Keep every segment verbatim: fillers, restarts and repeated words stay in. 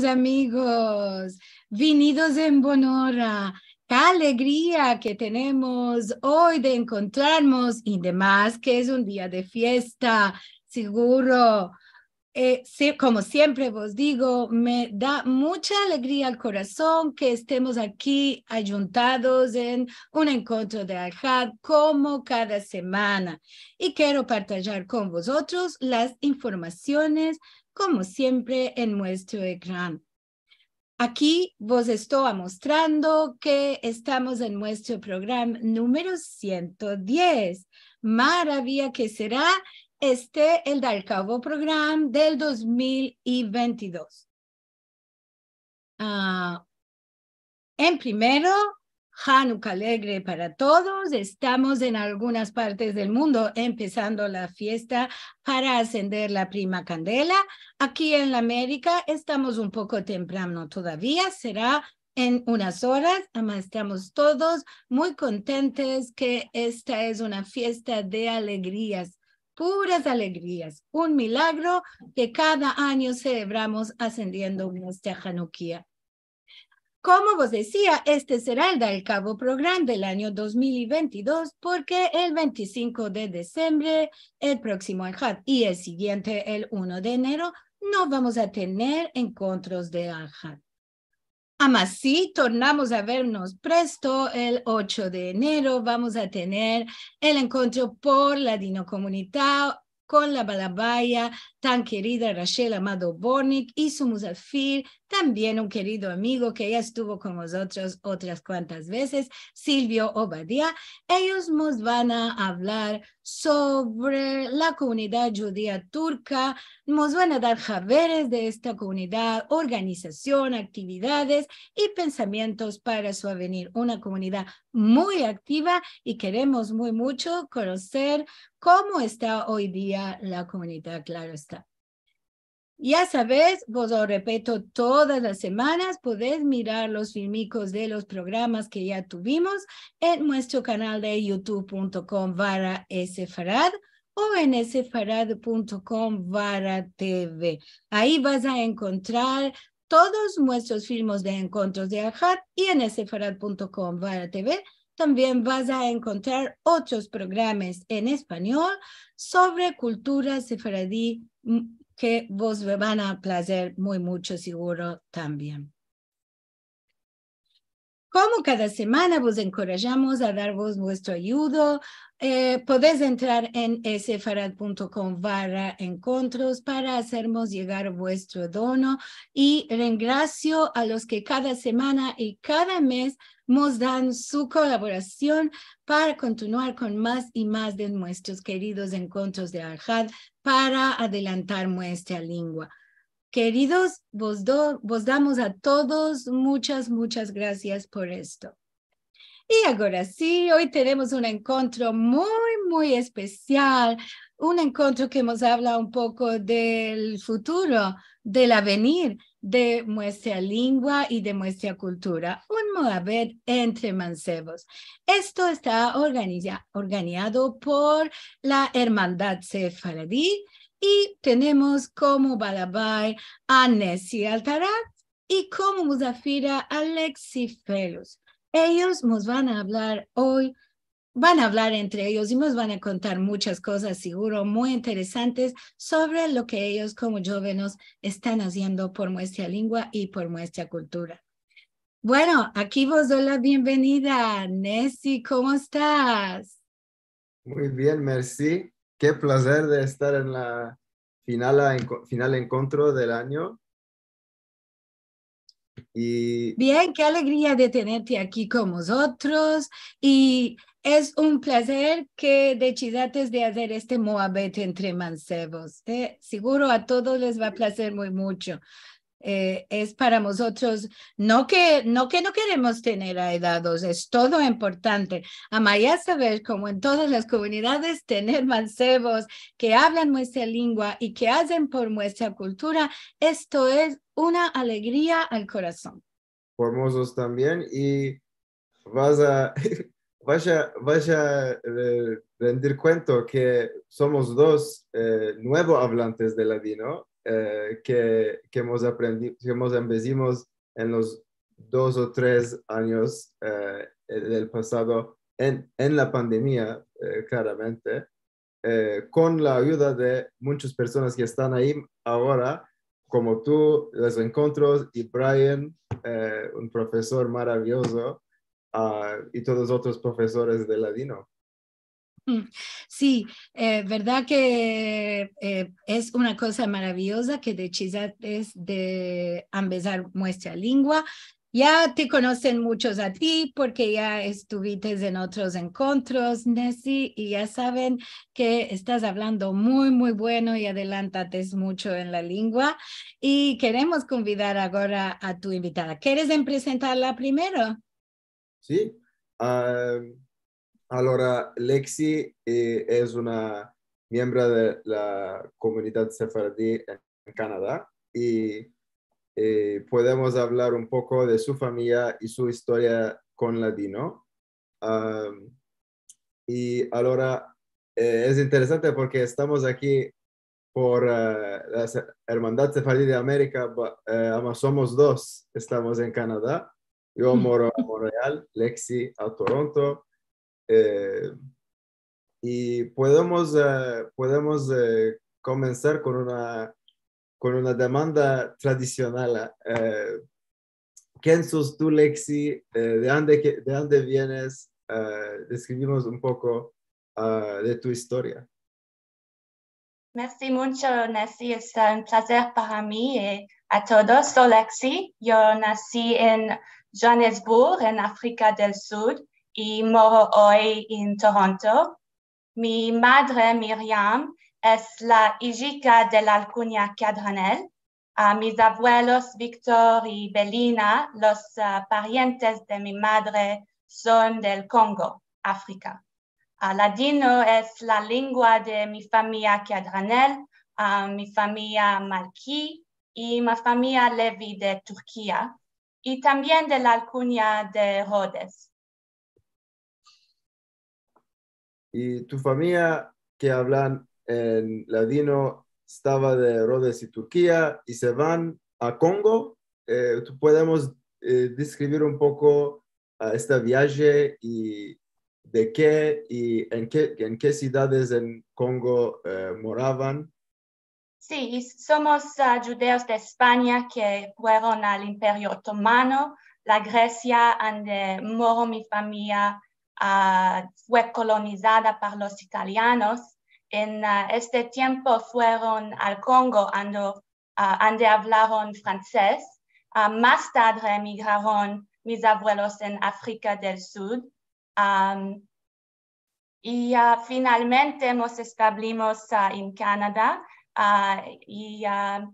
amigos, vinidos en bon ora. Ke alegria ke tenemos oy de enkontrarmos, i demas ke es un dia de fiesta, siguro. Eh, si, komo siempre vos digo, me da mucha alegria al korason ke estemos aki ayuntados en un enkontro de Alhad komo kada semana. I kero partajar kon vozotros las informasiones, komo siempre, en muestro ekran. Aki vos esto amostrando ke estamos en muestro programa numero siento diez. Maraviya ke sera este el dalkavo programa del dos mil i ventidos. Ah, en primero, Hanuka alegre para todos. Estamos en algunas partes del mundo empesando la fiesta para asender la prima kandela. Aki en la Amerika estamos un poko temprano todavia, sera en unas oras, ama estamos todos muy kontentos ke esta es una fiesta de alegrias, puras alegrias, un milagro ke kada anyo selebramos asendiendo muestra Hanukia. Komo vos dezia, este sera el dalkavo programa del anyo dos mil i ventidos, porke el ventisinko de desembre, el proksimo Alhad, i el sigiente, el uno de enero, no vamos a tener enkontros de Alhad. Ama si tornamos a vermos presto, el ocho de enero, vamos a tener el enkontro por Ladino Komunita kon la balabaya tan kerida Rachel Amado Bortnick i su muzafir, tambien un kerido amigo ke ya estuvo kon mozotros otras kuantas vezes, Silvio Obadia. Eyos mos van a avlar sovre la komunidad djudia turka, mos van a dar haberes de esta komunidad, organizasion, aktividades i pensamientos para su avenir. Una komunidad muy aktiva i keremos muy mucho konoser komo esta oy dia la komunidad, klaro esta. Ya saves, vos lo repeto todas las semanas, podes mirar los filmikos de los programas ke ya tuvimos en muestro kanal de youtube punto com barra sefarad o en sefarad punto com barra tv. Ayi vas a enkontrar todos muestros filmos de enkontros de Alhad i en sefarad punto com barra tv tambien vas a enkontrar otros programas en espanyol sovre kultura sefaradi, mm, ke vos van a plazer muy mucho siguro tambien. Komo kada semana, vos enkorajamos a darvos vuestro ayudo. Eh, podes entrar en sefarad punto com barra enkontros para azermos yegar vuestro dono. I rengrasio a los ke kada semana i kada mez mos dan su kolaborasion para kontinuar kon mas i mas de muestros keridos enkontros de Alhad para adelantar muestra lingua. Keridos, vos do-, vos damos a todos muchas, muchas grasias por esto. I agora si, oy tenemos un enkontro muy, muy espesial, un enkontro ke mos avla un poko del futuro, del avenir de muestra lingua i de muestra kultura, un muabet entre mansevos. Esto esta organiza-, organiado por la Ermandad Sefaradi i tenemos komo balabay a Nessi Altarat i komo muzafira a Lexi Felus. Eyos mos van a avlar oy, van a avlar entre eyos i mos van a kontar muchas kozas, siguro, muy interesantes sovre lo ke eyos komo djovenes estan aziendo por muestra lingua i por muestra kultura. Bueno, aki vos doy la bienvenida. Nessi, komo estas? Muy bien, mersi. Ke plazer de estar en la final, enko-, final enkontro del anyo. I bien, ke alegria de tenerte aki kon mozotros. I es un plazer ke desidates de azer este muabet entre mansevos, eh. Siguro a todos les va a plazer muy mucho. Eh, es para mozotros, no ke, no ke no keremos tener aedados, es todo importante. Ama ya saver, komo en todas las komunidades, tener mansevos ke avlan muestra lingua i ke azen por muestra kultura, esto es una alegria al korason. Formozos tambien, i vas a, vas a, vas a, eh, rendir kuento ke somos dos, eh, nuevo avlantes de ladino, eh, ke, ke emos aprendi-, ke emos ambezimos en los dos o tres anyos, eh, del pasado en, en la pandemia, eh, klaramente, eh, kon la ayuda de munchas personas ke estan ayi agora, komo tu, los enkontros, i Brian, eh, un profesor maraviyozo, a, i todos otros profesores de ladino. Mm, si, eh, verdad ke, eh, es una koza maraviyoza ke desidites de ambezar muestra lingua. Ya te konosen munchos a ti porke ya estuvites en otros enkontros, Nessi, i ya saven ke estas avlando muy, muy bueno i adelantates muncho en la lingua. I keremos konvidar agora a tu invitada. Keres presentarla primero? Si. A, alora, Lexi, eh, es una miembra de la komunidad sefaradi en Kanada i, eh, podemos avlar un poko de su famiya i su istoria kon ladino. A, i alora, eh, es interesante porke estamos aki por, eh, la Se-, Ermandad Sefaradi de Amerika, ba-, eh, ama somos dos, estamos en Kanada. Yo moro a Montreal, Lexi a Toronto. Eh, i podemos, eh, podemos, eh, komensar kon una, kon una demanda tradisional. Eh, ken sos tu, Lexi? Eh, de ande ke, de ande vienes? Eh, deskrivimos un poko, a, de tu istoria. Mersi muncho, Nessi. Es un plazer para mi, eh, a todos. So Lexi. Yo nasi en Johannesburg, en Afrika del Sud, i moro oy en Toronto. Mi madre, Miriam, es la ijika de la alkunya Kiadranel. A, mis avuelos, Victor i Belina, los, a, parientes de mi madre son del Kongo, Afrika. A, ladino es la lingua de mi famiya Kiadranel, a, mi famiya Malki i mi famiya Levi de Turkia, i tambien de la alkunya de Rodes. I tu famiya ke avlan en ladino estava de Rodes i Turkia i se van a Kongo. Eh, tu podemos, eh, deskrivir un poko a esta viaje i de ke i en ke, en ke sivdades en Kongo, eh, moravan? Si, i somos, a, djudeos de Espanya ke fueron al Imperio Otomano, la Gresia ande moro mi famiya, a, fue kolonizada par los italianos. En, a, este tiempo fueron al Kongo, ando, a, ande avlaron fransez. A, mas tadre emigraron mis avuelos en Afrika del Sud. Am, i, a, finalmente mos establimos, a, en Kanada. A, i, a,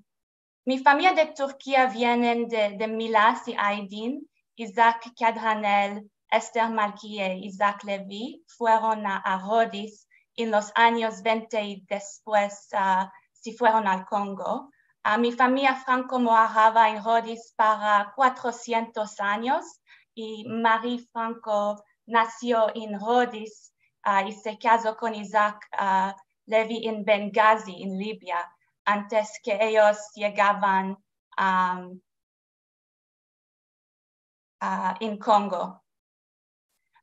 mi famiya de Turkia vienen de, de Milas i Aydin, Isaac Kiadranel, Esther Malki i Isaac Levi fueron a, a Rodes en los anyos vente i despues, a, se fueron al Kongo. A, mi famiya Franco morava en Rodes para kuatrosientos anyos i Marie Franco nasio en Rodes, a, i se kazo kon Isaac, a, Levi en Benghazi, en Libia, antes ke eyos yegavan, am, a, en Kongo.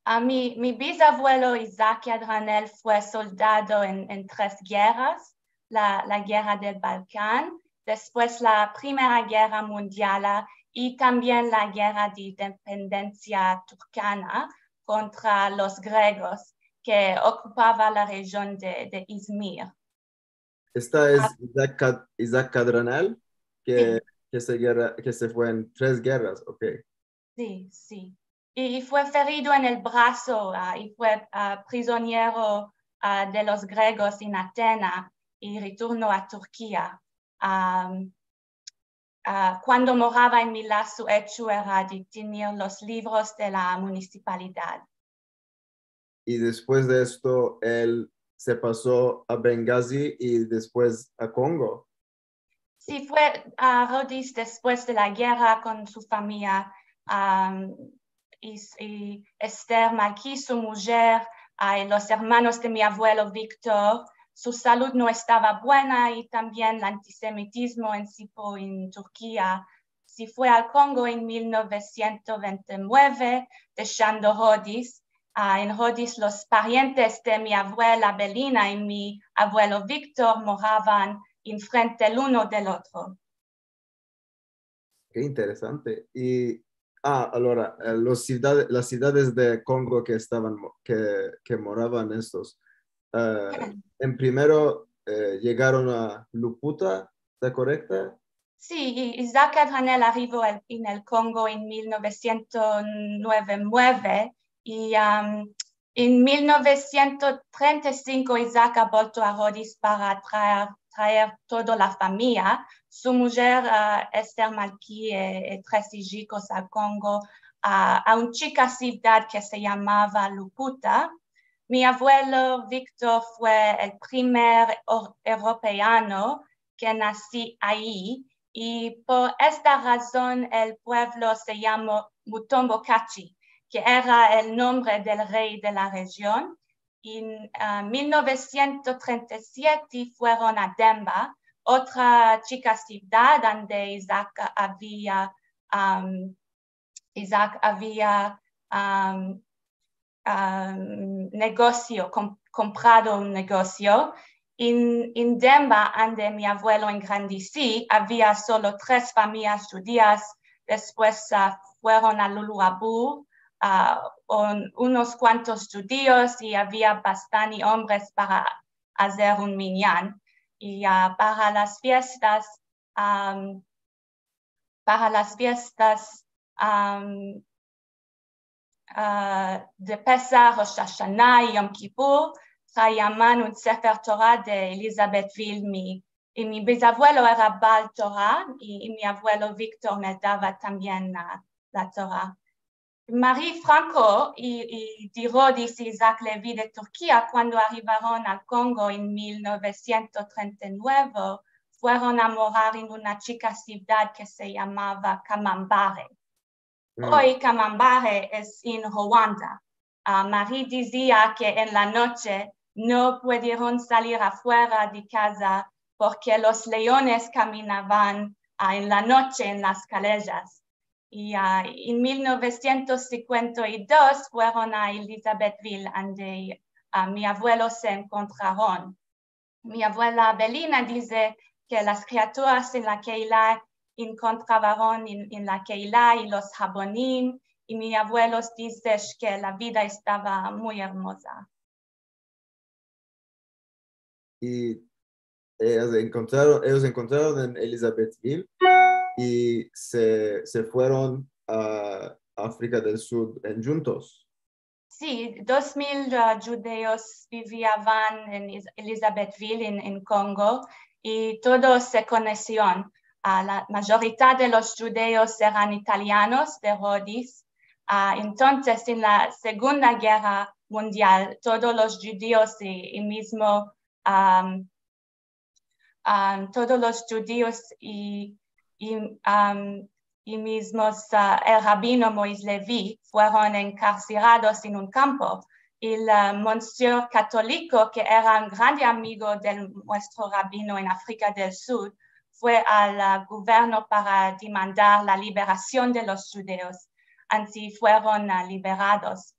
A, mi, mi bizavuelo Isaac Kiadranel fue soldado en, en tres gerras, la, la gerra del Balkan, despues la Primera Gerra Mundiala i tambien la gerra de independensia turkana kontra los gregos ke okupava la rejion de, de Izmir. Esta es Isaac Kad-, Isaac Kiadranel, ke, ke se gerra, ke se fue en tres gerras, ok. Si, si. I, i fue ferido en el braso, a, i fue, a, prizoniero, a, de los gregos en Atena i retorno a Turkia. Am, a, kuando morava en Milas, su echo era de tener los livros de la munisipalidad. I despues de esto, el se paso a Benghazi i despues a Kongo. Si, fue a Rodes despues de la gerra kon su famiya, am, i, i Esther Malki, su mujer, a, i los ermanos de mi avuelo Victor, su salud no estava buena i tambien el antisemitizmo en Sipo, en Turkia. Se fue al Kongo en mil novesientos vente i mueve, deshando Rodis. Ah, en Rodis los parientes de mi avuela Belina i mi avuelo Viktor moravan enfrente el uno del otro. Ke interesante. I, ah, alora, eh, los sivdade-, las sivdades de Kongo ke estavan mo-, ke, ke moravan estos, eh, en primero, eh, yegaron a Luputa, esta korekta? Si, i, Isaac Adranel arivo el, en el Kongo en mil novesientos nueve i mueve, i, am, en mil novesientos trenta i sinko Isaac a bolto a Rodis para traer, traer todo la famiya. Su mujer, ah, Esther Malki, e, e tres ijikos al Kongo, a, a un chika sivdad ke se yamava Luputa. Mi avuelo Viktor fue el primer or-, evropeano ke nasi ayi, i por esta razon el puevlo se yamo Mutombo Kachi, ke era el nombre del rey de la rejion. En, ah, mil novesientos trenta i siete fueron a Demba, otra chika sivdad ande Isaac avia, am, Isaac avia, am, am, negosio, kom-, komprado un negosio. En, en Demba, ande mi avuelo engrandisi, avia solo tres famiyas djudias. Despues, ah, fueron a Luluabourg, ah, un, unos kuantos djudios i avia bastante ombres para azer un minyan. I, ah, para las fiestas, am, para las fiestas, am, ah, de Pesah, Rosh Hashanah i Yom Kippur, trayaman un Sefer Torah de Elisabethville, mi, i mi bizavuelo era Baal Torah, i, i mi avuelo Viktor me dava tambien la, la Torah. Marie Franco i, i di Rodis i Isaac Levy de Turkia, kuando arivaron al Kongo en mil novesientos trenta i nueve, fueron a morar en una chika sivdad ke se yamava Kamambare. Mm. Oy Kamambare es en Ruanda. Ah, Marie dizia ke en la noche no pudieron salir afuera de kaza porke los leones kaminavan, ah, en la noche en las kalejas. I, ah, en mil novesientos sinkuenta i dos fueron a Elisabethville, ande, ah, mi avuelo se enkontraron. Mi avuela Belina dize ke las kriaturas en la keila enkontravaron en, en la keila i los habonim, i mi avuelos dize ke la vida estava muy ermoza. I ellos enkontraron, ellos enkontraron en Elisabethville i se, se fueron a Afrika del Sud en djuntos. Si, dos mil, ah, djudios biviavan en Is-, Elisabethville, en, en Kongo, i todos se konosian. Ah, la majoridad de los djudios eran italianos de Rodis. Ah, entonses, en la Segunda Gerra Mundial, todos los djudios i, i mizmo, am, am, todos los djudios i, i, am, i mizmos, ah, el rabino Moïse Levy fueron enkarserados en un kampo. I el, ah, monsior katoliko, ke era un grande amigo del muestro rabino en Afrika del Sud, fue al, ah, guverno para demandar la liberasion de los djudios. Ansi fueron, ah, liberados.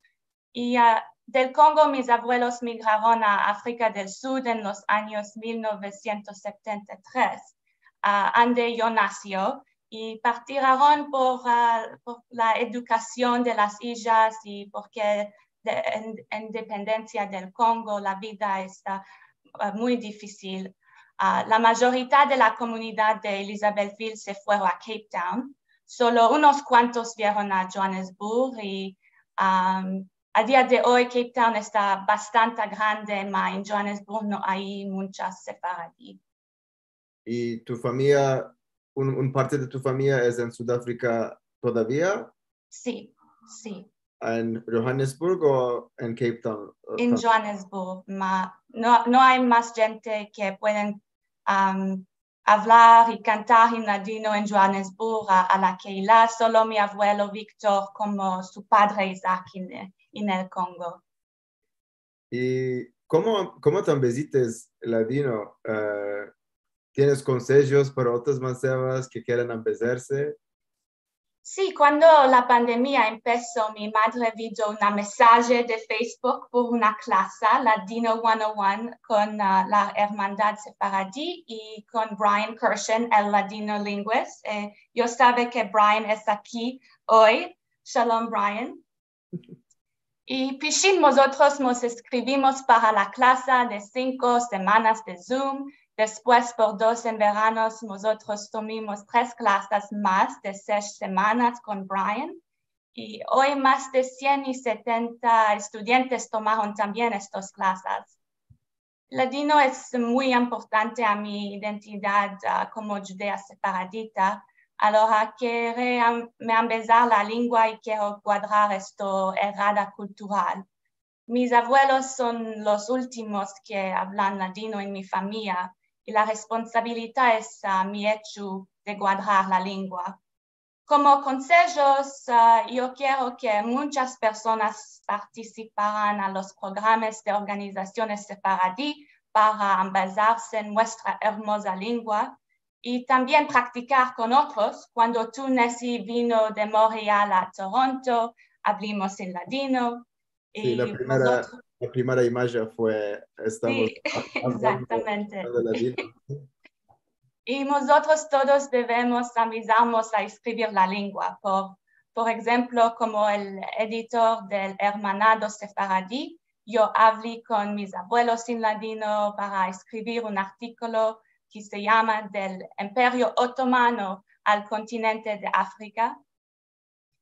I, ah, del Kongo mis avuelos migraron a Afrika del Sud en los anyos mil novesientos setenta i tres, ah, ande yo nasi, i partiraron por, ah, por la edukasion de las ijas i porke de, en, independensia del Kongo, la vida esta, ah, muy difisil. Ah, la majoridad de la komunidad de Elisabethville se fueron a Cape Town. Solo unos kuantos vieron a Johannesburg i, am, a dia de oy Cape Town esta bastante grande, ma en Johannesburg no ay munchas sefaradi. I tu famiya, un, un parte de tu famiya es en Sudafrika todavia? Si, si. En Johannesburg o en Cape Town? En Johannesburg, ma no, no ay mas djente ke pueden, am, avlar i kantar en ladino en Johannesburg a, a la keila, solo mi avuelo Victor komo su padre Isaac en, en el Kongo. I komo, komo te ambezites ladino? Eh, tienes konsejos para otras mansevas ke keren ambezarse? Si, kuando la pandemia empeso, mi madre vido una mesaje de Facebook por una klasa, Ladino one oh one, kon, ah, la Ermandad Sefaradi i kon Brian Kirshen, el Ladino Linguist. Eh, yo save ke Brian es aki oy. Shalom, Brian. I pishin mozotros mos enskrivimos para la klasa de sinko semanas de Zoom. Despues, por dos enveranos, mozotros tumimos tres klasas mas de sesh semanas kon Brian. I oy mas de sien i setenta estudiantes tumaron tambien estas klasas. Ladino es muy importante a mi identidad, ah, komo djudea sefaradita, alora kere am-, me ambezar la lengua i kero guadrar esta erada kultural. Mis avuelos son los ultimos ke avlan ladino en mi famiya, i la responsabilidad es, ah, mi echo de guadrar la lengua. Komo konsejos, ah, yo kero ke munchas personas partisiparan a los programas de organizasiones sefaradi para ambezarse en muestra ermoza lengua i tambien praktikar kon otros. Kuando Tunesi vino de Montreal a Toronto, avlimos en ladino. Si, la primera, la primera imajen fue, estamos avlando, avlando ladino. I mozotros todos devemos ambezarmos a eskrivir la lengua. Por, por enshemplo, komo el editor del Ermanado Sefaradi, yo avli kon mis avuelos en ladino para eskrivir un artikolo ke se yama Del Imperio Otomano al kontinente de Afrika.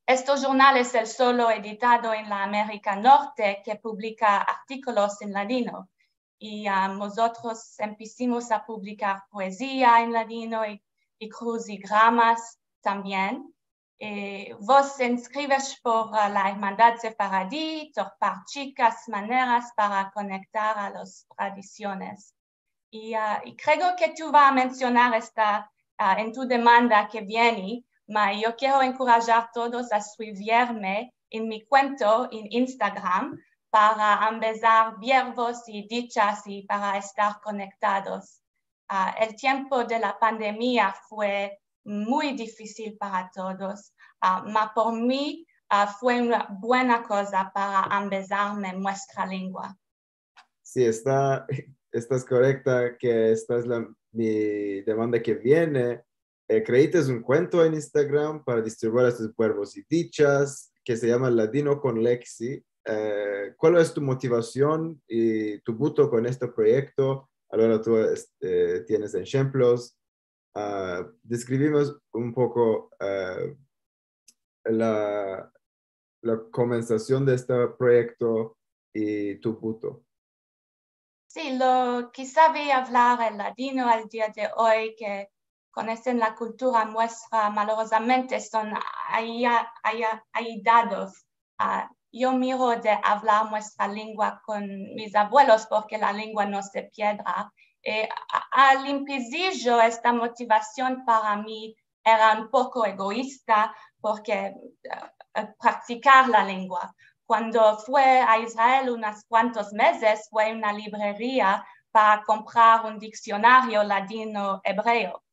Este jurnal es el solo editado en la Amerika Norte ke publika artikolos en ladino. I, ah, mozotros empesimos a publikar poezia en ladino i, i kruzigramas tambien. Eh, vos enskrivas por, ah, la Ermandad Sefaradi, torpar chikas maneras para konektar a las tradisiones. I, ah, i kreo ke tu va a mensionar esta, ah, en tu demanda ke viene, ma yo kero enkurajar todos a eskrivime en mi kuenta en Instagram para ambezar verbos i dichas i para estar konektados. Ah, el tiempo de la pandemia fue muy difisil para todos, ah, ma por mi, ah, fue una buena koza para ambezarme muestra lengua. Si, esta, estas korekta ke esta es la, mi demanda ke viene. Eh, kreates un kuenta en Instagram para distribuir estos verbos i dichas ke se yama Ladino kon Lexi. Eh, kual es tu motivasion i tu buto kon este proyekto? Alora tu, eh, tienes enshemplos. Ah, deskrivimos un poko, ah, la, la komensasion de este proyekto i tu buto. Si, lo ke savi avlar el ladino al dia de oy, ke konosen la kultura muestra, malorozamente son aya-, aya-, aidados. Ah, yo miro de avlar muestra lengua kon mis avuelos porke la lengua no se piedra. Eh, a-, al empesijo esta motivasion para mi era un poko egoista porke, eh, praktikar la lengua. Kuando fue a Israel unos kuantos mezes, fue a una livreria para komprar un diksionario ladino-ebreo.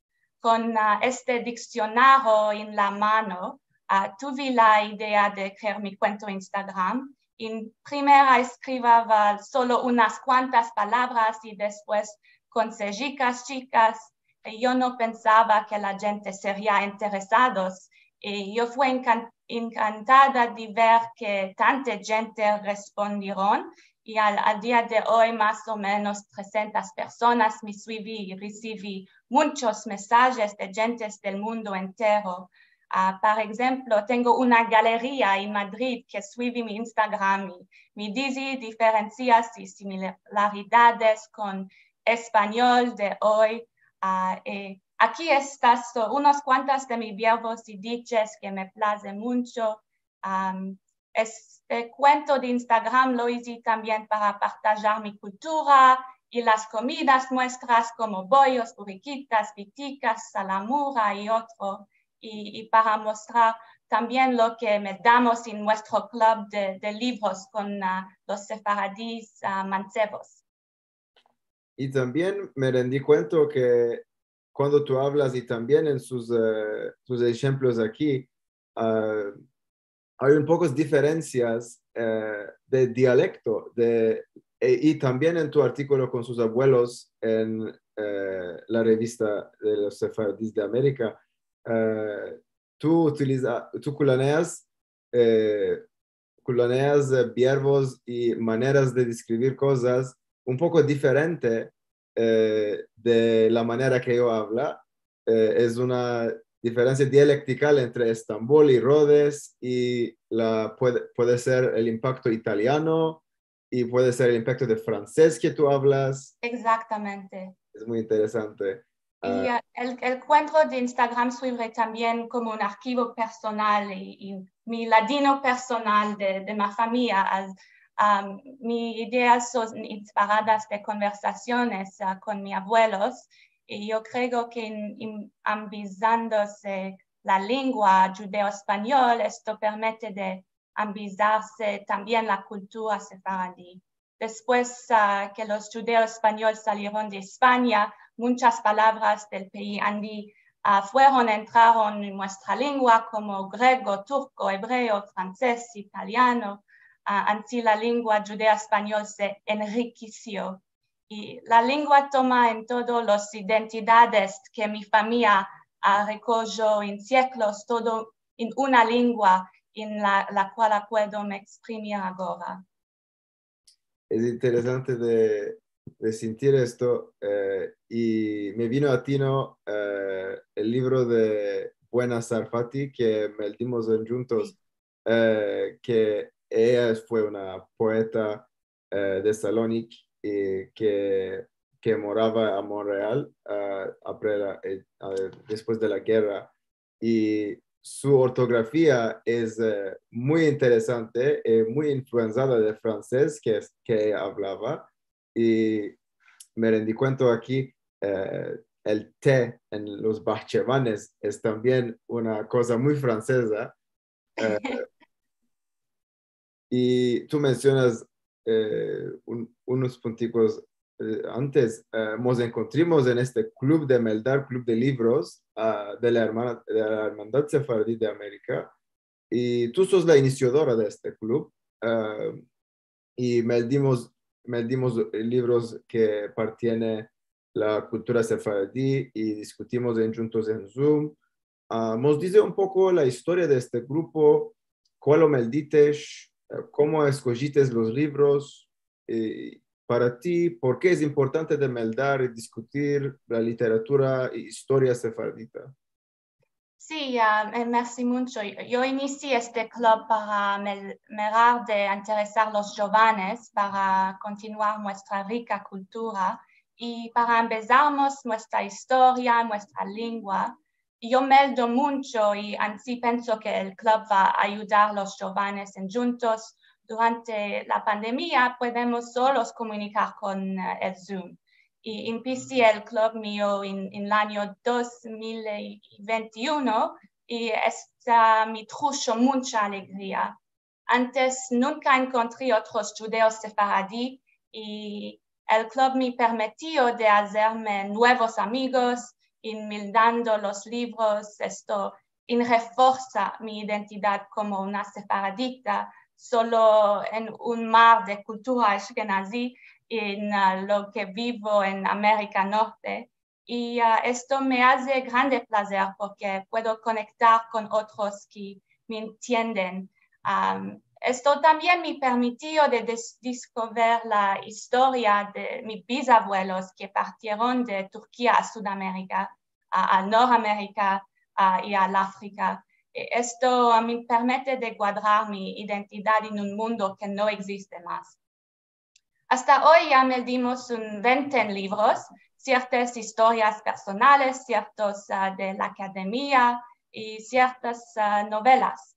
Kon, ah, este diksionario en la mano, ah, tuve la idea de krear mi kuenta Instagram. En primera eskrivava solo unas kuantas palavras i despues konseji chikas, chikas. Yo no pensava ke la djente seria interesados. I yo fue enkan-, enkantada de ver ke tanta djente respondieron. I al, al dia de oy, mas o menos tresentas personas me eskrivin i resivi munchos mesajes de djentes del mundo entero. Ah, por enshemplo, tengo una galeria en Madrid ke eskrivin mi Instagram i me dize diferensias i similaridades kon espanyol de oy. Ah, eh, aki estas, ah, unos kuantos de mis verbos i dichas ke me plaze muncho. Am, este kuenta de Instagram lo ize tambien para partajar mi kultura i las komidas muestras komo boyos, burrikitas, pitikas, salamura i otro. I, i para mostrar tambien lo ke meditamos en muestro klub de, de livros kon, ah, los sefaradis, ah, mansevos. I tambien me rendi kuenta ke kuando tu avlas, i tambien en sus, eh, sus enshemplos aki, ah, ay un pokos diferensias, eh, de dialekto, de, e, i tambien en tu artikolo kon sus avuelos en, eh, la revista de los sefaradis de Amerika, eh, tu utiliza, tu kulaneas, eh, kulaneas, eh, verbos i maneras de deskrivir kozas un poko diferente, eh, de la manera ke yo avla. Eh, es una diferensia dialektikal entre Estambol i Rodes i la, puede, puede ser el impakto italiano i puede ser el impakto de fransez ke tu avlas. Egzaktamente. Es muy interesante. I, ah, eh, el, el kuento de Instagram sirve tambien komo un arkivo personal i, i mi ladino personal de, de mi famiya. As, am, mi ideas son inspiradas de konversasiones, ah, kon mi avuelos, i yo kreo ke en, en ambizandose la lengua djudeo-espanyol, esto permite de ambizarse tambien la kultura sefaradi. Despues, ah, ke los djudeo-espanyol salieron de Espanya, munchas palavras del pais andi, ah, fueron, entraron en muestra lengua, komo grego, turko, ebreo, fransez, italiano. Ah, ansi la lengua djudeo-espanyol se enrikesio. I la lengua toma en todo los identidades ke mi famiya, ah, rekojo en siglos, todo en una lengua en la, la kual puedo me eksprimir agora. Es interesante de, de sentir esto, eh, i me vino a tino, eh, el livro de Buena Sarfati ke meldimos en djuntos, eh, ke eya fue una poeta, eh, de Salonik, i ke, ke morava a Montreal, ah, apre la, eh, ah, despues de la gerra. I su ortografia es, eh, muy interesante, eh, muy influenzada de fransez ke, ke avlava. I me rendi kuenta aki, eh, el te en los bahchevanes es tambien una koza muy franseza. Eh, i tu mensionas, eh, un, unos puntikos, eh, antes, eh, mos enkontrimos en este klub de meldar, klub de livros, ah, de la ermana, de la Ermandad Sefaradi de Amerika, i tu sos la inisiadora de este klub, ah, i meldimos, meldimos livros ke apartiene la kultura sefaradi i diskutimos en djuntos en Zoom. Ah, mos dize un poko la istoria de este grupo, kualo meldites, eh, komo eskojites los livros, i para ti, por ke es importante de meldar i diskutir la literatura i istoria sefaradita? Si, ah, eh, mersi muncho. Yo inisié este klub para mel-, merar de interesar los djovanes para kontinuar muestra rika kultura i para ambezarmos muestra istoria, muestra lengua. Yo meldo muncho i ansi penso ke el klub va a ayudar los djovanes en djuntos. Durante la pandemia podemos solos komunikar kon, eh, el Zoom. I empesi el klub mio en, en el anyo dos mil vente i uno i esta mi trusho muncha alegria. Antes nunka enkontri otros djudeos sefaradi i el klub me permitio de azerme nuevos amigos, i meldando los livros, esto en reforsa mi identidad komo una sefaradita, solo en un mar de kultura ashkenazi, en, ah, lo ke bivo en Amerika Norte. I, ah, esto me aze grande plazer porke puedo konektar kon otros ke me entienden. Am, esto tambien me permitio de des-, deskover la istoria de mi bizavuelos ke partieron de Turkia a Sudamerika, a, a Noramerika, a, i a la Afrika. E, esto, ah, me permite de guadrar mi identidad en un mundo ke no egziste mas. Asta oy ya meldimos un vente livros, siertas istorias personales, siertos, ah, de la akademia i siertas, ah, novelas.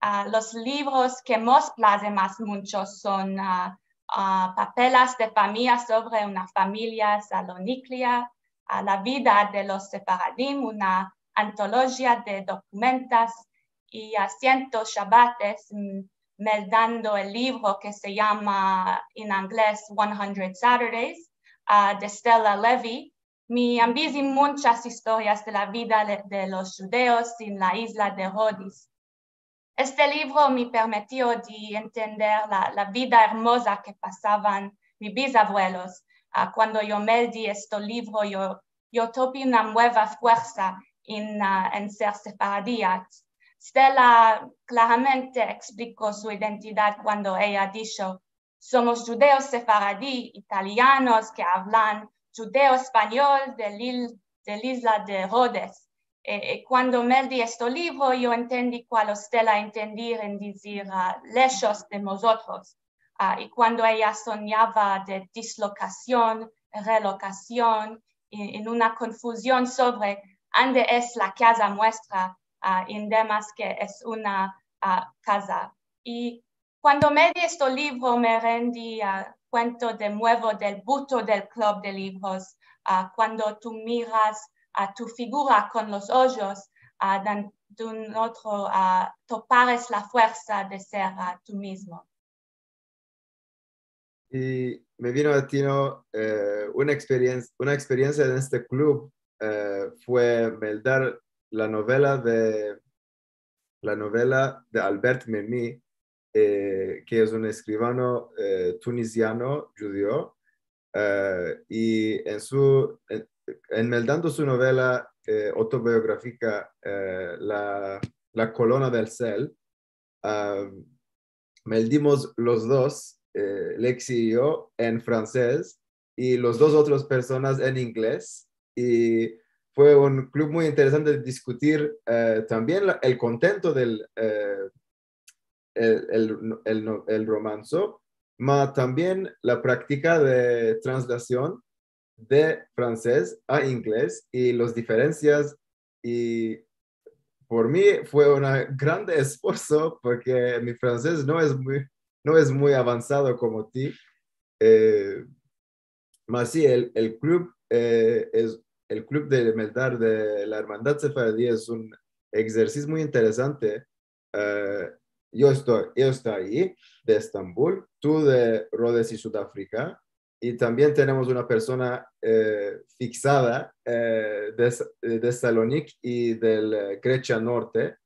Ah, los livros ke mos plaze mas muncho son, ah, ah, Papelas de Famiya sovre una famiya saloniklia, ah, La vida de los sefaradim, una antolojia de dokumentas, i, ah, Sientos Shabates, mm, meldando el livro ke se yama en ingles One Hundred Saturdays, a, de Stella Levy, mi ambizi munchas istorias de la vida de, de los djudeos en la izla de Rodis. Este livro mi permetio de entender la, la vida ermoza ke pasavan mi bizavuelos. A, kuando yo meldi este livro, yo, yo topi una mueva fuersa en, a, en ser sefaradi. Stella klaramente ekspliko su identidad kuando eya disho: "Somos djudeos sefaradi, italianos ke avlan djudeo-espanyol del il-, del izla de Rodes". E, e kuando meldi este livro, yo entendi kualo Stella entendia en dizir, a, leshos de mozotros. A, i kuando eya sonyava de dislokasion, relokasion, i, en una konfuzion sovre ande es la kaza muestra, a, i demas ke es una, a, kaza. I kuando meldi este livro me rendi, a, kuenta de muevo del buto del klub de livros, a, kuando tu miras a tu figura kon los ojos, a, dan, de un otro, a, topares la fuersa de ser, a, tu mizmo. I me vino a tino, e, una eksperien-, una eksperiensia en este klub, e, fue meldar la novela de, la novela de Albert Memmi, e, ke es un eskrivano, e, tunisiano, djudeo, e, i en su, en, en meldando su novela, e, autobiografika, e, La, La Kolona del Sel, a, meldimos los dos, e, Lexi i yo, en fransez, i los dos otros personas en inglez, i fue un klub muy interesante de diskutir, e, tambien la, el kontento del, e, el, el, el no-, el romanso, ma tambien la praktika de translasion de fransez a inglez i los diferensias, i por mi fue un grande esfuerso porke mi fransez no es muy, no es muy avansado komo ti. E, ma si, el, el klub, e, es, el klub de meldar de la Ermandad Sefaradi es un eksersiz muy interesante. E, yo esto, yo esto ayi, de Estambul, tu de Rodes i Sudafrika, i tambien tenemos una persona, e, fiksada, e, de, de Salonik i del, e, Gresia Norte,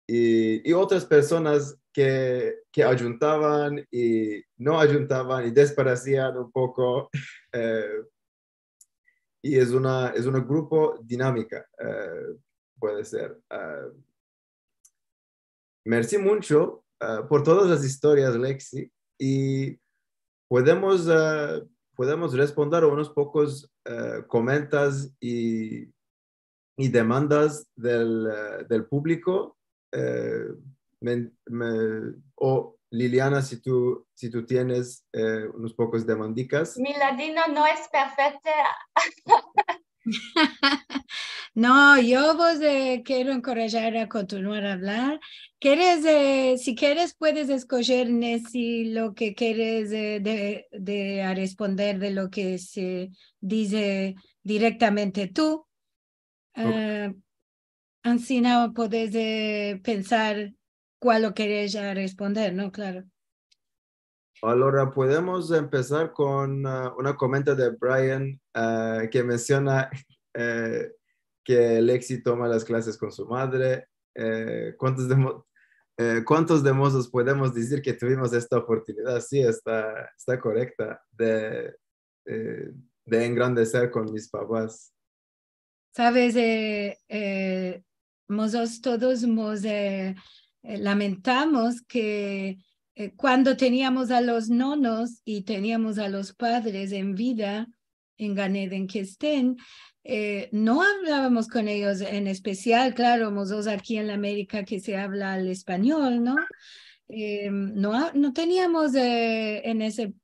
i, i otras personas ke, ke ayuntavan i no ayuntavan i desparesian un poko, e, i es una, es una grupo dinamika, e, puede ser. E, mersi muncho, e, por todas las istorias, Lexi, i podemos, e, podemos responder a unos pokos, e, komentas i, i demandas del, e, del publiko. E, me, me, o Liliana, si tu, si tu tienes, e, unos pokos demandikas. Mi ladino no es perfekto. No, yo vos, e, kero enkorajar a kontinuar a avlar. Keres, e, si keres, puedes eskojer, Nessi, lo ke keres, e, de, de, a responder de lo ke se dize direktamente tu. Ok. E, ansina podes, e, pensar kual lo keres ya responder, no? Klaro. Alora, podemos empesar kon, a, una komenta de Brian, a, ke mensiona, e, ke Lexi toma las klases kon su madre. E, kuantos de mo-, e, kuantos de mozos podemos dizir ke tuvimos esta oportunidad? Si, esta, esta korekta de, e, de engrandeser kon mis papas. Saves, e, e, mozos todos mos, e, e, lamentamos ke, e, kuando teniamos a los nonos i teniamos a los padres en vida, en Gan Eden ke esten, e, no avlavamos kon eyos en espesial, klaro, mozos aki en la Amerika ke se avla el espanyol, no? E, no a-, no teniamos, e, en ese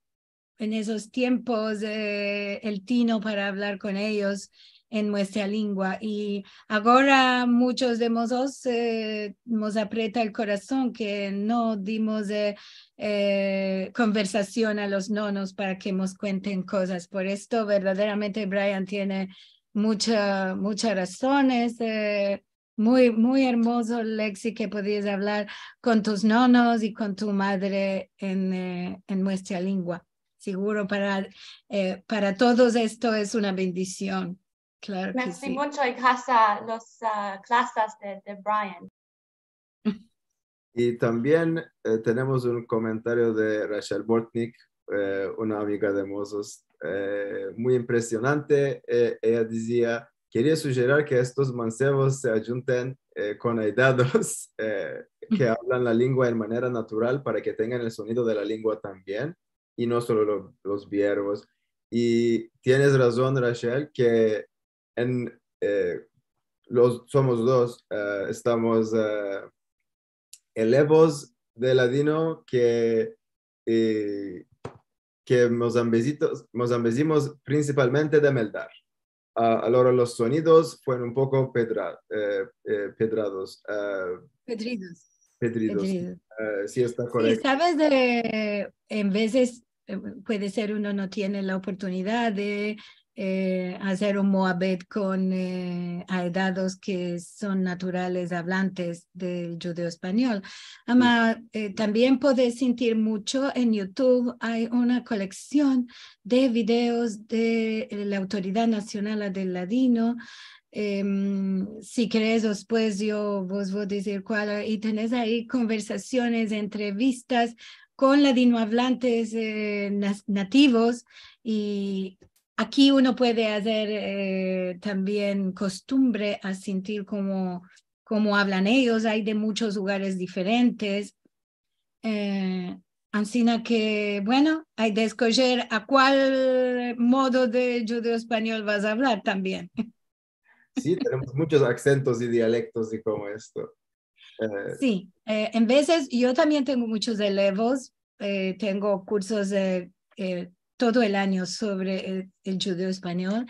en esos tiempos, e, el tino para avlar kon eyos en muestra lingua. I agora munchos de mozos, e, mos aprieta el korason ke no dimos, e, e, konversasion a los nonos para ke mos kuenten kozas. Por esto, verdaderamente, Brian tiene muncha, munchas razones, e, Muy, muy ermozo, Lexi, ke podias avlar kon tus nonos i kon tu madre en, e, en muestra lingua. seguro para, eh, para todos esto es una bendision. Klaro ke si. Mersi muncho i kasa los, ah, klasas de, de Brian. I tambien, eh, tenemos un komentario de Rachel Bortnick, eh, una amiga de Mozos, eh, muy impresionante. Eh, eya dizia: "Keria sujerir ke estos mansevos se ajunten, eh, kon aedados, eh, ke avlan la lengua en manera natural para ke tengan el sonido de la lengua tambien, i no solo lo, los biervos". I tienes razon, Rachel, ke en, eh, los, somos dos, eh, estamos, eh, elevos de ladino ke, eh, ke mozambezitos, mozambezimos prinsipalmente de meldar. Ah, alora los sonidos fueron un poko pedra-, eh, eh, pedrados, ah, Pedridos. Pedridos. Pedridos. Eh, si esta Si, korekto. Saves, de, en vezes, eh, puede ser uno no tiene la oportunidad de, eh, azer un muabet kon, eh, aedados ke son naturales avlantes del djudeo-espanyol. Ama, eh, tambien podes sintir muncho en YouTube, ay una koleksion de videos de, eh, la Autoridad Nasional del Ladino. Em, si keres, despues yo vos vo dizir kual, i tenes ayi konversasiones, entrevistas kon ladinoavlantes, eh, nas-, nativos, i aki uno puede azer, eh, tambien kostumbre a sintir komo, komo avlan eyos, ay de munchos lugares diferentes. Eh, ansina ke, bueno, ay de eskojer a kual modo de djudeo-espanyol vas a avlar tambien. Si, tenemos munchos aksentos i dialektos i komo esto. Eh, Si, eh, en vezes yo tambien tengo munchos elevos, eh, tengo kursos, eh, eh, todo el anyo sovre el, el djudeo-espanyol.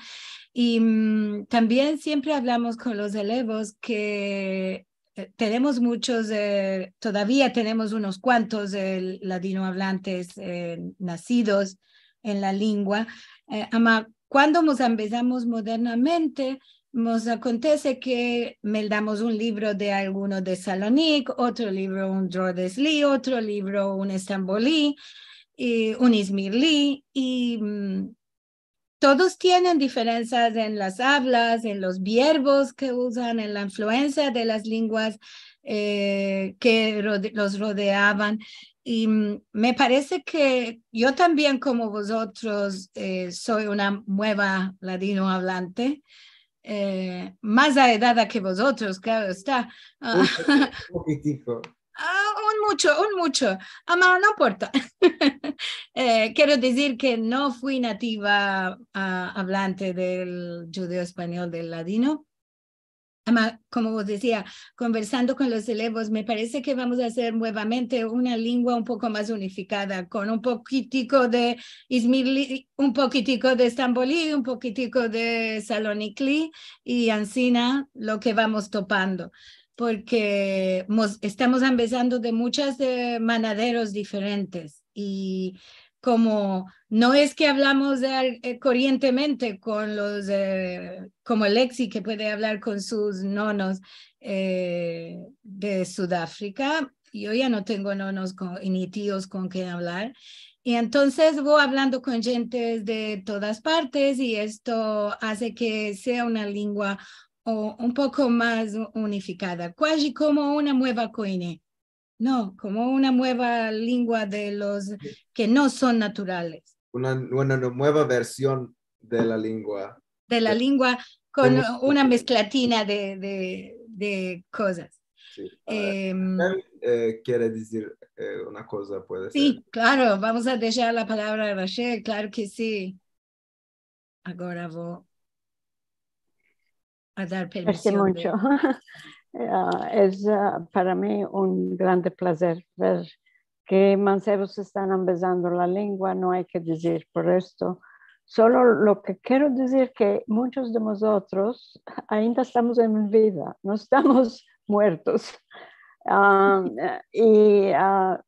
I, mm, tambien siempre avlamos kon los elevos ke, eh, tenemos munchos, eh, todavia tenemos unos kuantos, eh, ladinoavlantes, eh, nasidos en la lengua. Eh, ama kuando mos ambezamos modernamente, mos akontese ke meldamos un livro de alguno de Salonik, otro livro un Rodezli, otro livro un Estamboli, i un Izmirli, i, mm, todos tienen diferensias en las avlas, en los biervos ke uzan, en la influensia de las lenguas, eh, ke rode-, los rodeavan. I, mm, me parese ke yo tambien, komo vozotros, eh, soy una mueva ladinoavlante, eh, mas aedada ke vozotros, klaro esta. Ah, un pokitiko. Ah, un muncho, un muncho. Ama, no importa. Eh, kero dizir ke no fui nativa, ah, avlante del djudeo-espanyol, del ladino. Ama, komo vos dizia, konversando kon los elevos, me parese ke vamos a azer muevamente una lengua un poko mas unifikada, kon un pokitiko de Izmirli, un pokitiko de Estamboli, un pokitiko de Salonikli, i ansina lo ke vamos topando, porke mos-, estamos ambezando de munchas, eh, manaderos diferentes, i komo no es ke avlamos de al-, eh, korientemente kon los, eh, komo Lexi, ke puede avlar kon sus nonos, eh, de Sudafrika, yo ya no tengo nonos kon, ni tios kon ken avlar. I entonses vo avlando kon djentes de todas partes, i esto aze ke sea una lengua o, un poko mas u-, unifikada, kuaji komo una mueva koine. No, komo una mueva lengua de los ke no son naturales. Una, una, una mueva version de la lengua. De la Eh, lengua kon hemos- una mesklatina de, de, de kozas. Si. Em, Rachel, eh, kere dizir, eh, una koza, puede ser. Si, klaro, vamos a deshar la palavra a Rachel, klaro ke si. Agora vo a dar Mersi permision de muncho. Ah, es, ah, para mi un grande plazer ver ke mansevos estan ambezando la lengua, no ay ke dizir por esto. Solo lo ke kero dizir ke munchos de mozotros ainda estamos en vida, no estamos muertos. Ah, i, ah,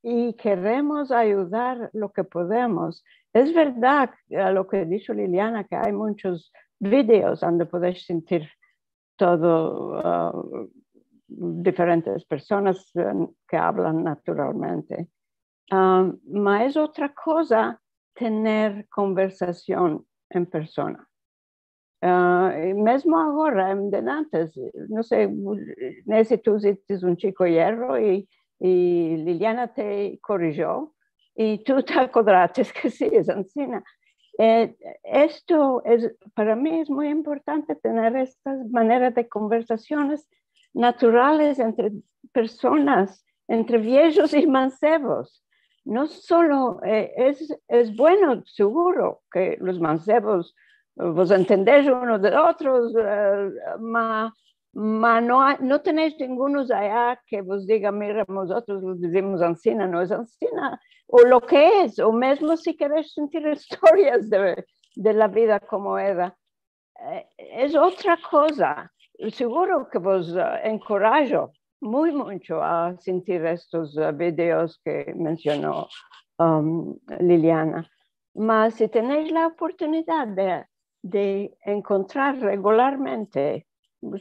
i keremos ayudar lo ke podemos. Es verdad, ah, lo ke disho Liliana, ke ay munchos videos ande podesh sintir todo, ah, diferentes personas, eh, ke avlan naturalmente. Ah, ma es otra koza tener konversasion en persona. Ah, i mezmo agora, en delantes, no se, ne se tu izites un chiko yerro i, i Liliana te korijo, i tu te akodrates ke si, es ansina. Eh, esto es, para mi es muy importante tener estas maneras de konversasiones naturales entre personas, entre viejos i mansevos. No solo, eh, es, es bueno, seguro, ke los mansevos, eh, vos entendesh unos de otros, eh, ma, ma no, no tenesh ningunos aya ke vos diga, mira, mozotros lo dizimos ansina, no es ansina, o lo ke es, o mezmo si keresh sentir istorias de, de la vida komo era. Eh, es otra koza. Seguro ke vos, eh, enkorajo muy muncho a sentir estos, eh, videos ke mensiono, um, Liliana. Ma si tenesh la oportunidad de, de enkontrar regularmente,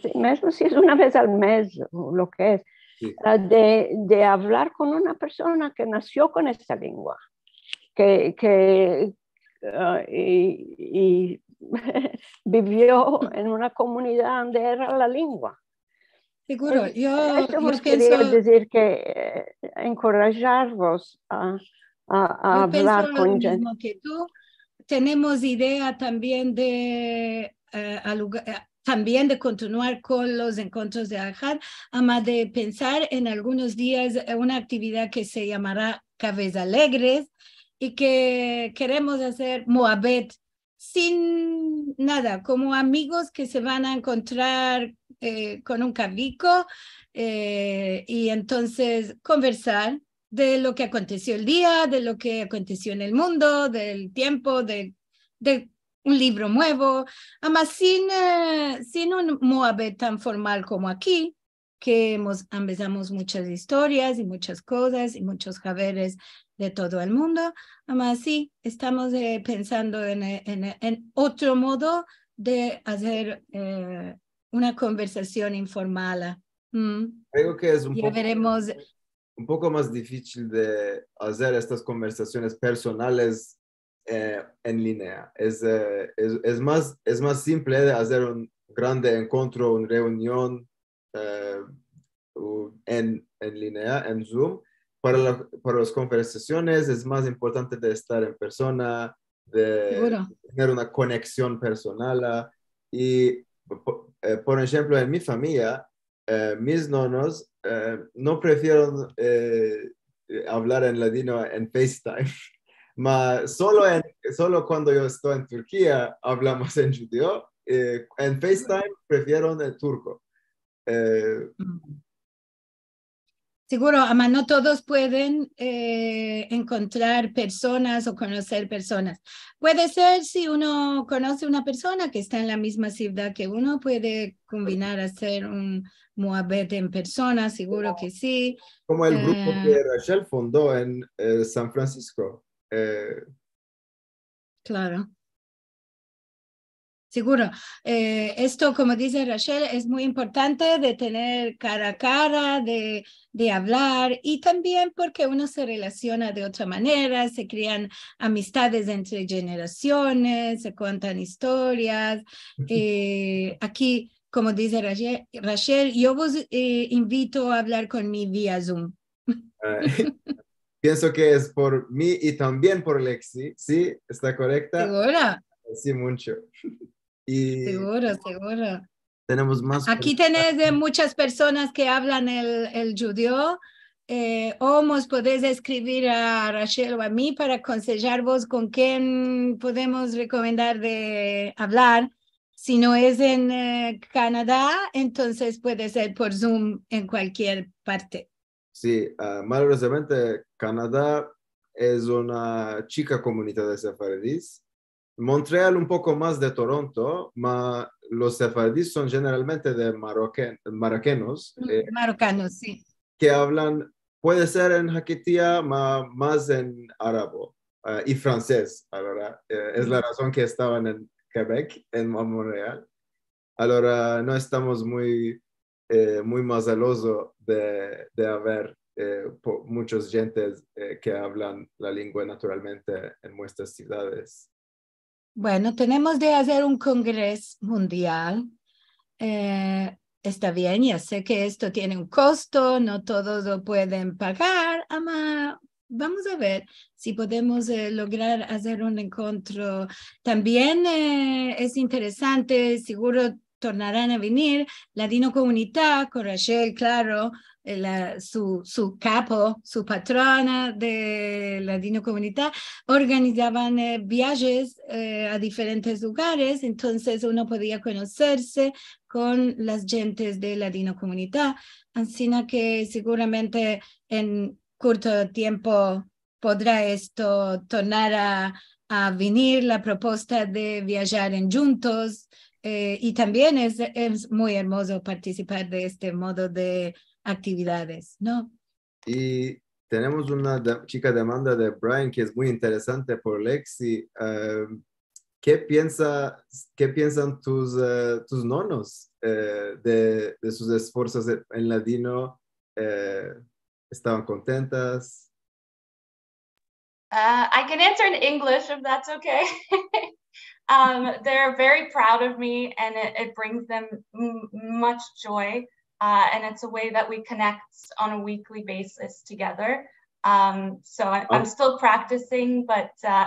si, mezmo si es una vez al mez o lo ke es, si, eh, de, de avlar kon una persona ke nasio kon esta lengua, ke, ke, eh, i, i bivio en una komunidad onde era la lengua. Seguro, es, yo, esto yo vos keria pienso dizir ke, eh, enkorajarvos a, a, a avlar kon djente. Yo pienso lo mizmo ke tu. Tenemos idea tambien de, eh, aluga-, eh, tambien de kontinuar kon los enkontros de Ahad, ama de pensar en algunos dias, eh, una aktividad ke se yamara Kaves Alegres i ke keremos azer muabet sin nada, komo amigos ke se van a enkontrar, eh, kon un kaviko, eh, i entonses konversar de lo ke akontesio el dia, de lo ke akontesio en el mundo, del tiempo, de, de un livro muevo, ama sin, eh, sin un muabet tan formal komo aki, ke emos, ambezamos munchas istorias i munchas kozas i munchos haveres de todo el mundo. Ama si, estamos, eh, pensando en, en, en otro modo de azer, eh, una konversasion informal. Mm. Kreo ke es un poko, ya veremos, un poko mas difisil de azer estas konversasiones personales, eh, en linea. Es, eh, es, es mas, es mas simple de azer un grande enkontro, un reunion, eh, u-, en, en linea, en Zoom. Para la, para las konversasiones es mas importante de estar en persona, de, seguro, tener una koneksion personal, ah, i, po-, eh, por enshemplo, en mi famiya, eh, mis nonos, eh, no prefieron, eh, avlar en ladino en FaceTime. Ma solo en, solo kuando yo esto en Turkia avlamos en djudeo. Eh, en FaceTime prefieron el turko. Eh, mm. Seguro, ama no todos pueden, eh, enkontrar personas o konoser personas. Puede ser si uno konose una persona ke esta en la mizma sivdad ke uno, puede konbinar a azer un muabet en persona, seguro ke si. Komo el grupo, eh, ke Rachel fundo en, eh, San Francisco. Eh, Klaro. Seguro. Eh, esto, komo dize Rachel, es muy importante de tener kara a kara, de, de avlar, i tambien porke uno se relasiona de otra manera, se krian amistades entre jenerasiones, se kuentan istorias. Eh, aki, komo dize Rache-, Rachel, yo vos, eh, invito a avlar kon mi via Zoom. Eh, pienso ke es por mi i tambien por Lexi, si? Esta korekta? Seguro. Si, muncho. I seguro, seguro. Tenemos mas. Aki tenes de munchas personas ke avlan el, el djudeo, eh, o mos podes eskrivir a Rachel o a mi para konsejarvos kon ken podemos rekomendar de avlar. Si no es en, eh, Kanada, entonses puede ser por Zoom en kualkier parte. Si, ah, malorozamente, Kanada es una chika komunidad de sefaradis. Montreal un poko mas de Toronto, ma los sefaradis son jeneralmente de maroken-, marokenos, mm, eh, marokanos, si, ke avlan, puede ser en hakitia, ma mas en arabo, eh, i fransez, alora, eh, es la razon ke estavan en Quebec, en Montreal. Alora, no estamos muy, eh, muy mazalozo de, de aver, eh, po-, muchas djentes, eh, ke avlan la lengua naturalmente en muestras sivdades. Bueno, tenemos de azer un kongreso mundial. Eh, esta bien, ya se ke esto tiene un kosto, no todos lo pueden pagar, ama vamos a ver si podemos, eh, lograr azer un enkontro. Tambien, eh, es interesante, siguro tornaran a venir, Ladinokomunita, kon Rachel, klaro, eh, la, su, su kapo, su patrona de Ladinokomunita, organizavan, eh, viajes, eh, a diferentes lugares, entonses uno podia konoserse kon las djentes de Ladinokomunita. Ansina ke siguramente en kurto tiempo podra esto tornar a, a venir la proposta de viajar en djuntos, eh, i tambien es, es muy ermozo partisipar de este modo de aktividades, no? I tenemos una de-, chika demanda de Brian ke es muy interesante por Lexi. Eh, ke piensa, ke piensan tus, eh, tus nonos, eh, de, de sus esforsos en, en ladino? Eh, estavan kontentas? Uh, I can answer in English if that's okay. Um, they're very proud of me, and it, it brings them m-, much joy. Uh, and it's a way that we connect on a weekly basis together. Um, so I, I'm Ah. still practicing, but uh,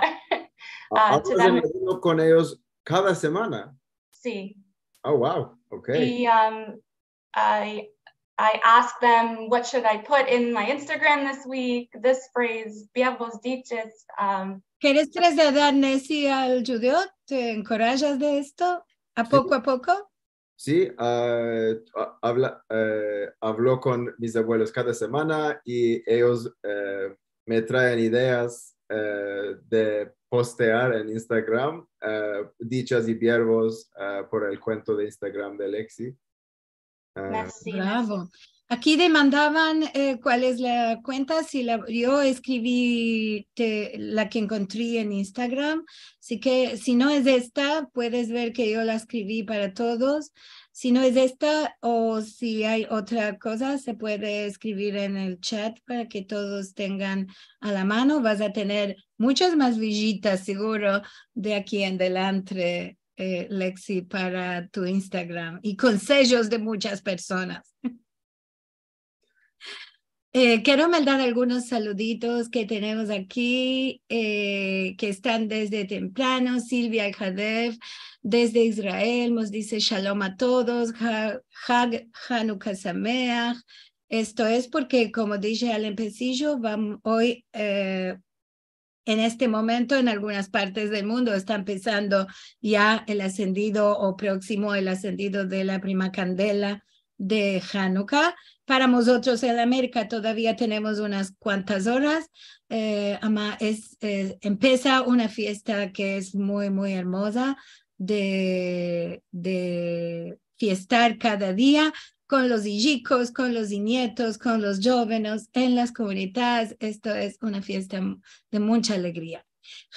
uh, to Avlas them, en ladino kon eyos kada semana? Si. Oh, wow. Okay. I, um, I, I ask them, "What should I put in my Instagram this week?" This phrase, verbos, dichos. Um, Keres trasladar, Nessie, al djudeo? Te enkorajas de esto? A poko a poko? Si, ah, a-, avla, eh, avlo kon mis avuelos kada semana i eyos, eh, me traen ideas, eh, de postear en Instagram, eh, dichas i verbos, eh, por el kuento de Instagram de Lexi. Eh, Nessie, Bravo. Aki demandavan, eh, kual es la kuenta, si la, yo eskrivi te, la ke enkontri en Instagram, asi ke si no es esta, puedes ver ke yo la eskrivi para todos. Si no es esta o si ay otra koza, se puede eskrivir en el chat para ke todos tengan a la mano. Vas a tener muchas mas vijitas, siguro, de aki en adelante, eh, Lexi, para tu Instagram i konsejos de muchas personas. Eh, kero meldar algunos saluditos ke tenemos aki, eh, ke estan desde temprano. Silvia Alhadev, desde Israel, mos dize: "Shalom a todos, Ha-, Hag Hanuka Sameach". Esto es porke, komo dishe al empesijo, vam-, oy, eh, en este momento en algunas partes del mundo esta empesando ya el asendido o proksimo el asendido de la prima kandela de Hanuka. Para mozotros en la Amerika todavia tenemos unas kuantas oras. Eh, ama es, eh, empesa una fiesta ke es muy, muy ermoza de, de fiestar kada dia kon los ijikos, kon los inietos, kon los djovenes en las komunidades. Esto es una fiesta de muncha alegria.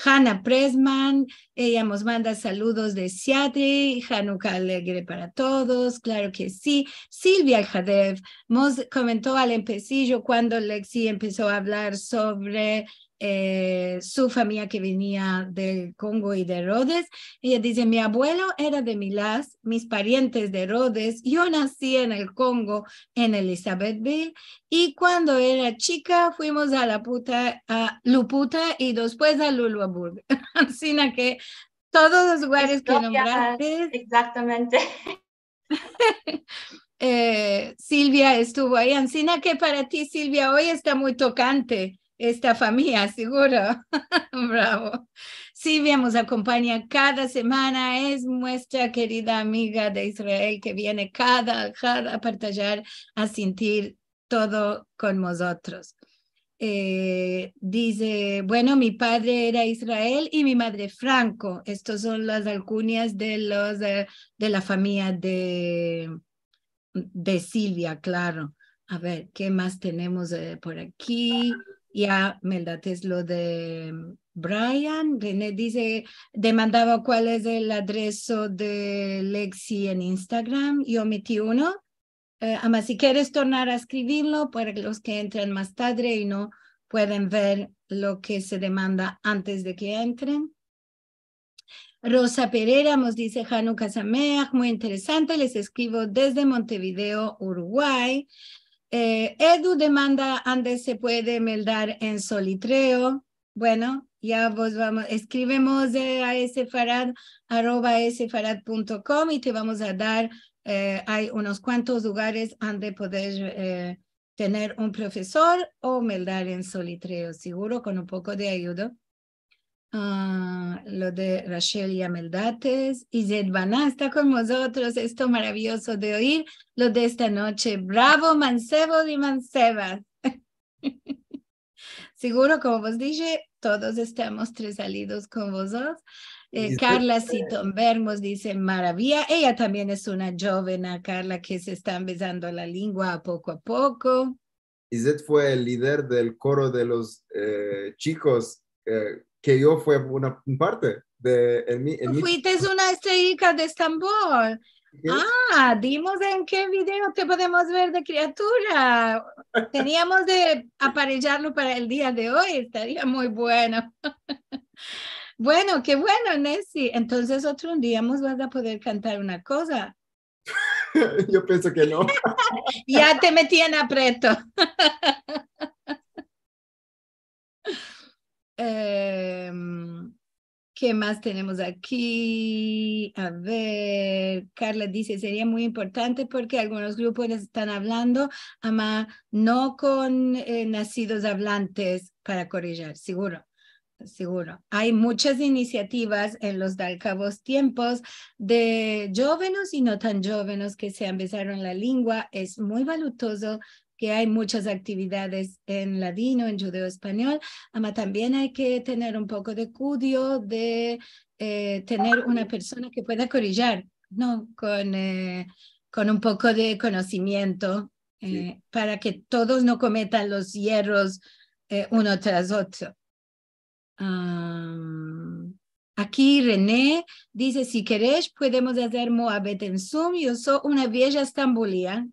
Hannah Pressman, eya mos manda saludos de Seattle, Hanuka alegre para todos, klaro ke si. Silvia Alhadev mos komento al empesijo kuando Lexi empeso a avlar sovre, eh, su famiya ke venia del Kongo i de Rodes. Eya dize: "Mi avuelo era de Milas, mis parientes de Rodes, yo nasi en el Kongo, en Elizabethville, i kuando era chika fuimos a Laputa, a Luputa i despues a Luluaburg". Ansina ke todos los lugares ke nombraste. Exactamente. Eh, Silvia estuvo ayi. Ansina ke para ti, Silvia, oy esta muy tokante esta famiya, siguro. Bravo. Silvia mos akompanya kada semana, es muestra kerida amiga de Israel ke viene kada, kada a partajar, a sintir todo kon mozotros. Eh, dize: "Bueno, mi padre era Israel i mi madre Franco". Estos son las alkunyas de los, eh, de la famiya de, de Silvia, klaro. A ver, ke mas tenemos, eh, por aki? Ya meldates lo de Brian. René dize, demandava kual es el adreso de Lexi en Instagram. Yo meti uno. Eh, ama si keres tornar a eskrivirlo, para los ke entran mas tadre i no pueden ver lo ke se demanda antes de ke entren. Rosa Pereira mos dize, Hanuka Sameach, muy interesante, les eskrivo desde Montevideo, Uruguay. Eh, Edu demanda ande se puede meldar en Solitreo. Bueno, ya vos vamos, eskrivemos, eh, a sefarad, arroba sefarad punto com i te vamos a dar, eh, ay unos kuantos lugares ande poder, eh, tener un profesor o meldar en Solitreo, siguro kon un poko de ayudo. Ah, lo de Rachel ya meldates. Izet Bana esta kon mozotros. Esto maraviozo de oir lo de esta noche. Bravo, mansevos i mansevas. Siguro, komo vos dishe, todos estamos tresalidos kon vozotros. Eh, Izet Karla Sitonberg mos dize, maravia. Eya tambien es una djovena, Karla, ke se esta ambezando la lingua a poko a poko. Izet fue el lider del koro de los, eh, chikos, eh, ke yo fue una, un parte de, en mi, en mi... Fuites una estreyika de Estambol. Izet. Ah, dimos en ke video te podemos ver de kriatura. Teniamos de aparejarlo para el dia de oy, estaria muy bueno. Bueno, ke bueno, Nessi. Entonses, otro dia mos vas a poder kantar una koza. Yo penso ke no. Ya te meti en apreto. Em, ke mas tenemos aki? A ver, Karla dize, seria muy importante porke algunos grupos estan avlando, ama no kon, eh, nasidos avlantes para korijir, siguro. Siguro. Ay muchas inisiativas en los dalkavos tiempos de djovenos i no tan djovenos ke se ambezaron la lingua. Es muy valutozo ke ay muchas aktividades en ladino, en djudeo-espanyol, ama tambien ay ke tener un poko de kudio de, eh, tener una persona ke pueda korijir, no? Kon, eh, kon un poko de konosimiento, eh, para ke todos no kometan los yerros, eh, uno tras otro. Am, aki René dize, si keresh, podemos azer muabet en Zoom. Yo so una vieja estambulia.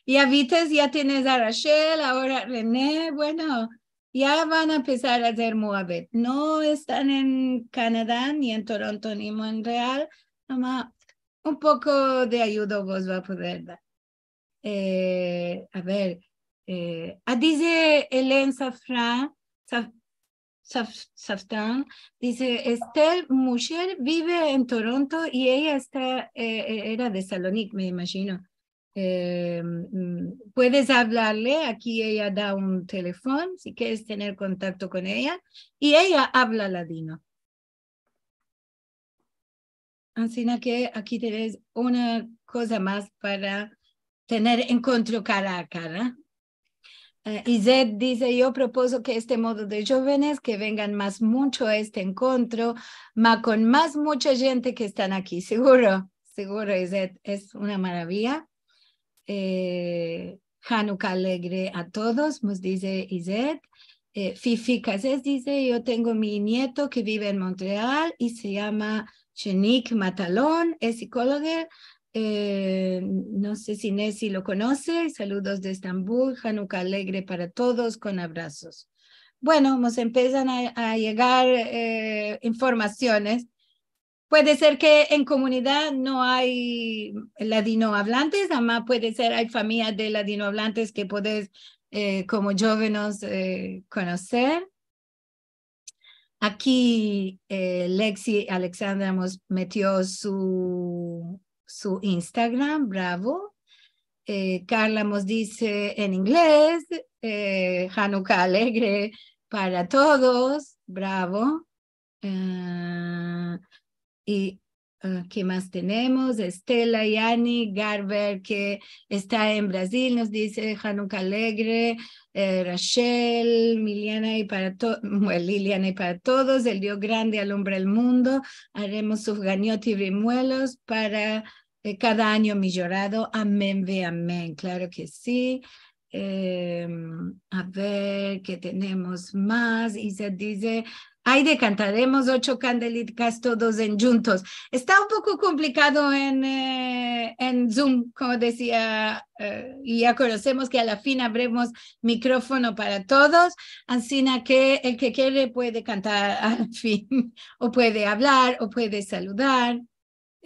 Ya vites, ya tienes a Rachel, agora René. Bueno, ya van a empesar a azer muabet. No estan en Kanada, ni en Toronto, ni Montreal, ama un poko de ayudo vos va a poder dar. Eh, a ver, eh, a, dize Helen Safran, Saf-, Saf-, Saftan, dize, esta musher bive en Toronto i eya esta, eh, eh, era de Salonik, me imajino. Eh, mm, puedes avlarle, aki eya da un telefon, si keres tener kontakto kon eya, i eya avla ladino. Ansina ke aki tenes una koza mas para tener enkontro kara a kara. Eh, Izet dize, yo propozo ke este modo de djovenes ke vengan mas muncho a este enkontro, ma kon mas mucha djente ke estan aki. Siguro, siguro, Izet, es una maravia. Eh, Hanuka alegre a todos, mos dize Izet. Eh, Fifi Cases dize, yo tengo mi nieto ke bive en Montreal i se yama Shenik Matalon, es psikologo. Eh, no se si Nessi lo konose. Saludos de Estambul, Hanuka alegre para todos, kon abrasos. Bueno, mos empesan a, a yegar, eh, informasiones. Puede ser ke en komunidad no ay ladinoavlantes, ama puede ser ay famiya de ladinoavlantes ke podes, eh, komo djovenos, eh, konoser. Aki, eh, Lexi Alexandra mos metio su, su Instagram, bravo. Eh, Karla mos dize en inglez, eh, Hanuka alegre para todos, bravo. Eh, i, eh, ke mas tenemos? Estela Yani Garber, ke esta en Brazil, mos dize, Hanuka alegre, eh, Rachel, Miliana i para to-, bueno, Liliana i para todos, el Dio grande alumbra el mundo, aremos sufganiot i rimuelos para, eh, kada anyo mijorado, amen ve amen, klaro ke si. Em, a ver, ke tenemos mas? Isa dize, Ayde kantaremos ocho kandelikas todos endjuntos. Esta un poko komplikado en, eh, en Zoom, komo dizia, eh, i ya konosemos ke a la fin avremos mikrofono para todos, ansina ke el ke kere puede kantar al fin, o puede avlar, o puede saludar.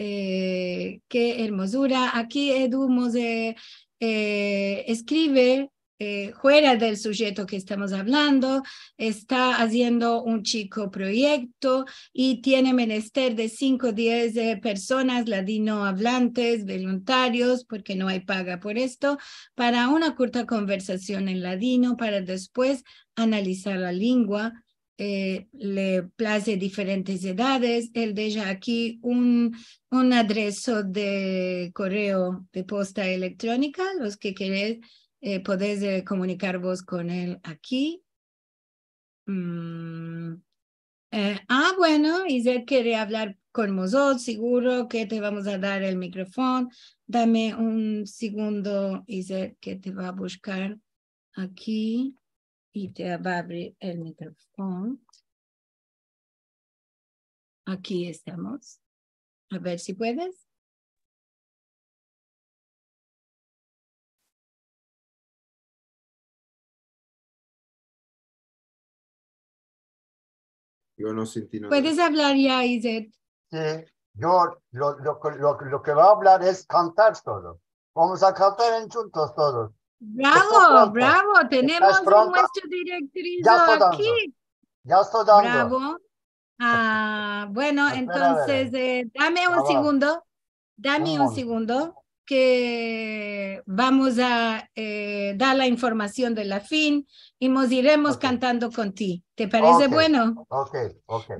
Eh, ke ermozura. Aki Edu mos, eh, eh, eskrive, eh, fuera del sujeto ke estamos avlando, esta aziendo un chiko proyekto i tiene menester de sinko o diez, eh, personas ladinoavlantes, voluntarios, porke no ay paga por esto, para una kurta konversasion en ladino, para despues analizar la lengua. Eh, le plaze diferentes edades. El deja aki un, un adreso de koreo, de posta elektronika. Los ke keresh, eh, podesh, eh, komunikarvos kon el aki. Mm, eh, ah, bueno, Izet kere avlar kon mozotros, siguro ke te vamos a dar el mikrofon. Dame un segundo, Izet, ke te va a bushkar aki i te va a avrir el mikrofon. Aki estamos. A ver si puedes. Yo no sinti nada. Puedes avlar ya, Izet. Si, yo lo, lo, lo, lo ke vo a avlar es kantar todo. Vamos a kantar endjuntos todos. Bravo, bravo. Tenemos un muestro direktrizo aki. Ya esto dando. Bravo. Ah, bueno, entonses, eh, dame un segundo. Dame un segundo ke vamos a, eh, dar la informasion de la fin i mos iremos kantando kon ti. Te parese bueno?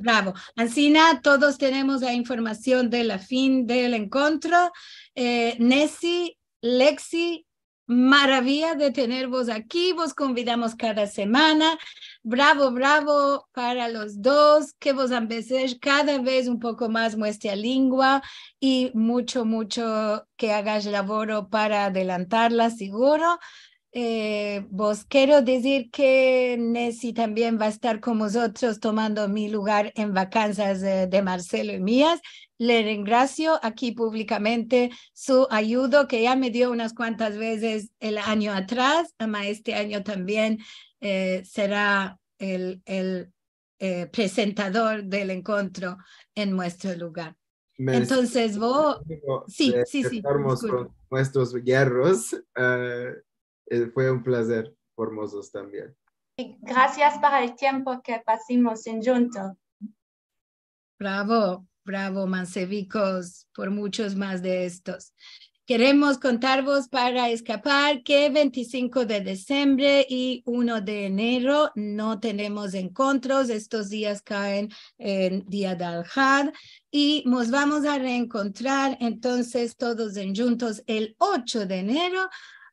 Bravo. Ansina todos tenemos la informasion de la fin del enkontro. Eh, Nesi, Lexi, maraviya de tenervos aki, vos konvidamos kada semana. Bravo, bravo para los dos, ke vos ambesesh kada vez un poko mas muestra lengua i mucho, mucho ke agash lavoro para adelantarla, siguro. Eh, vos kero dizir ke Nesi tambien va a estar kon mozotros tomando mi lugar en vakansas, eh, de Marcelo i mias. Le rengrasio aki publikamente su ayudo, ke ya me dio unas kuantas vezes el anyo atras, ama este anyo tambien, eh, sera el, el, eh, presentador del enkontro en muestro lugar. Entonses, vo, si, si, si, diskulpa. Kon muestros yerros, eh, eh, fue un plazer por mozotros tambien. I grasias para el tiempo ke pasimos endjuntos. Bravo, bravo, mansevikos, por muchos mas de estos. Keremos kontarvos para eskapar ke ventisinko de disembre i uno de enero no tenemos enkontros. Estos dias kaen en dia de Alhad i mos vamos a reenkontrar entonses todos endjuntos el ocho de enero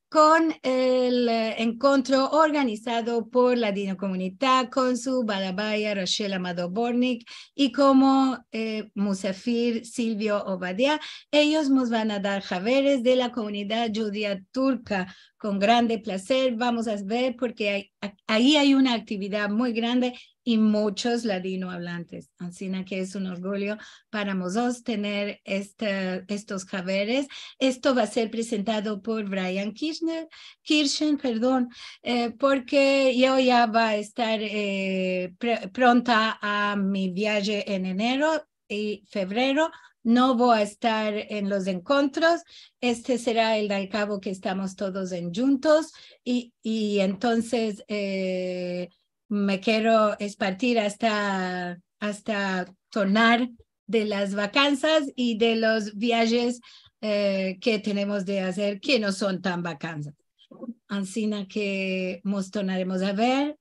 kon el, eh, enkontro organizado por Ladinokomunita, kon su balabaya Rachel Amado Bortnick i komo, eh, musafir Silvio Ovadia. Eyos mos van a dar haveres de la komunidad djudia turka. Kon grande plazer vamos a ver, porke ay, a-, ayi ay una aktividad muy grande i muchos ladinoavlantes. Ansina ke es un orgulyo para mozotros tener este, estos haveres. Esto va a ser presentado por Brian Kirchner, Kirchen, perdon, eh, porke yo ya va a estar, eh, pre-, pronta a mi viaje en enero i fevrero. No vo a estar en los enkontros. Este sera el de al kavo ke estamos todos endjuntos i, i entonses, eh, me kero espartir asta, asta tornar de las vakansas i de los viajes, eh, ke tenemos de azer, ke no son tan vakansas. Ansina ke mos tornaremos a ver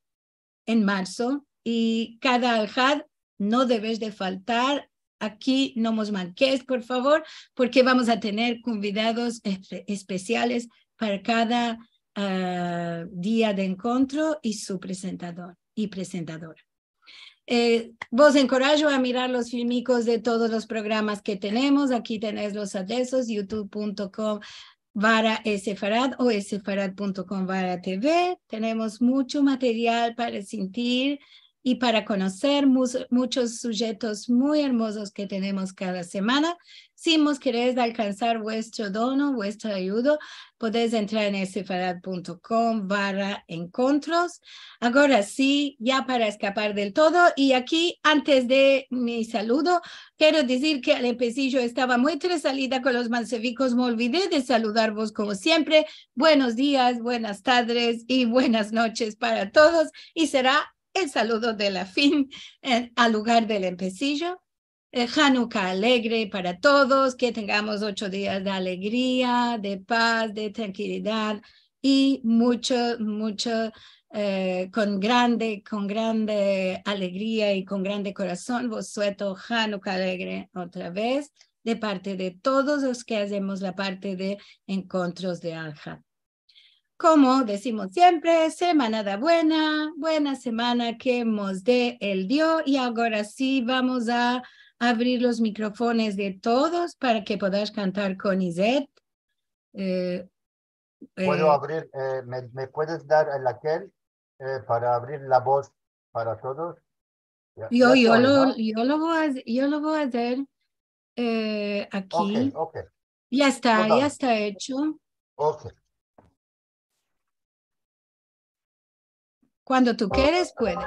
en marso i kada Alhad no devesh de faltar. Aki no mos mankesh, por favor, porke vamos a tener konvidados espe-, espesiales para kada, ah, dia de enkontro i su presentador i presentadora. Eh, vos enkorajo a mirar los filmikos de todos los programas ke tenemos. Aki tenesh los adresos, youtube punto com barra sefarad o sefarad punto com barra TV. Tenemos mucho material para sentir i para konoser mus-, muchos sujetos muy ermozos ke tenemos kada semana. Si mos keres alkansar vuestro dono, vuestro ayudo, podes entrar en sefarad punto com barra enkontros. Agora si, ya para eskapar del todo, i aki, antes de mi saludo, kero dizir ke al empesijo estava muy tresalida kon los mansevikos, me olvide de saludarvos komo siempre. Buenos dias, buenas tardes i buenas noches para todos, i sera el saludo de la fin, eh, al lugar del empesijo. Eh, Hanuka alegre para todos, ke tengamos ocho dias de alegria, de paz, de trankilidad i mucho, mucho, eh, kon grande, kon grande alegria i kon grande korason vos sueto Hanuka alegre otra vez de parte de todos los ke azemos la parte de enkontros de Alha. Komo dizimos siempre, semanada buena, buena semana ke mos de el Dio. I agora si, vamos a avrir los mikrofones de todos para ke podas kantar kon Izet. Eh, puedo, eh, avrir, eh, me, me puedes dar el akel, eh, para avrir la voz para todos? Ya, yo, ya yo estoy, lo, ¿no? Yo lo vo a, yo lo vo a azer, eh, aki. Ok, ok. Ya esta, ya esta echo. Ok. Kuando tu keres, puedes.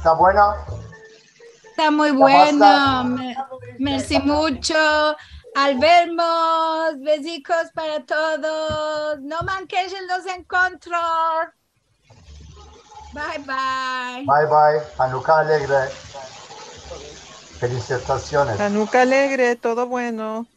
Esta buena? Esta muy buena. Me-, mersi mucho. Al vermos. Bezikos para todos. No mankesh los enkontros. Bye, bye. Bye, bye. Hanuka alegre. Felisitasiones. Hanuka alegre, todo bueno.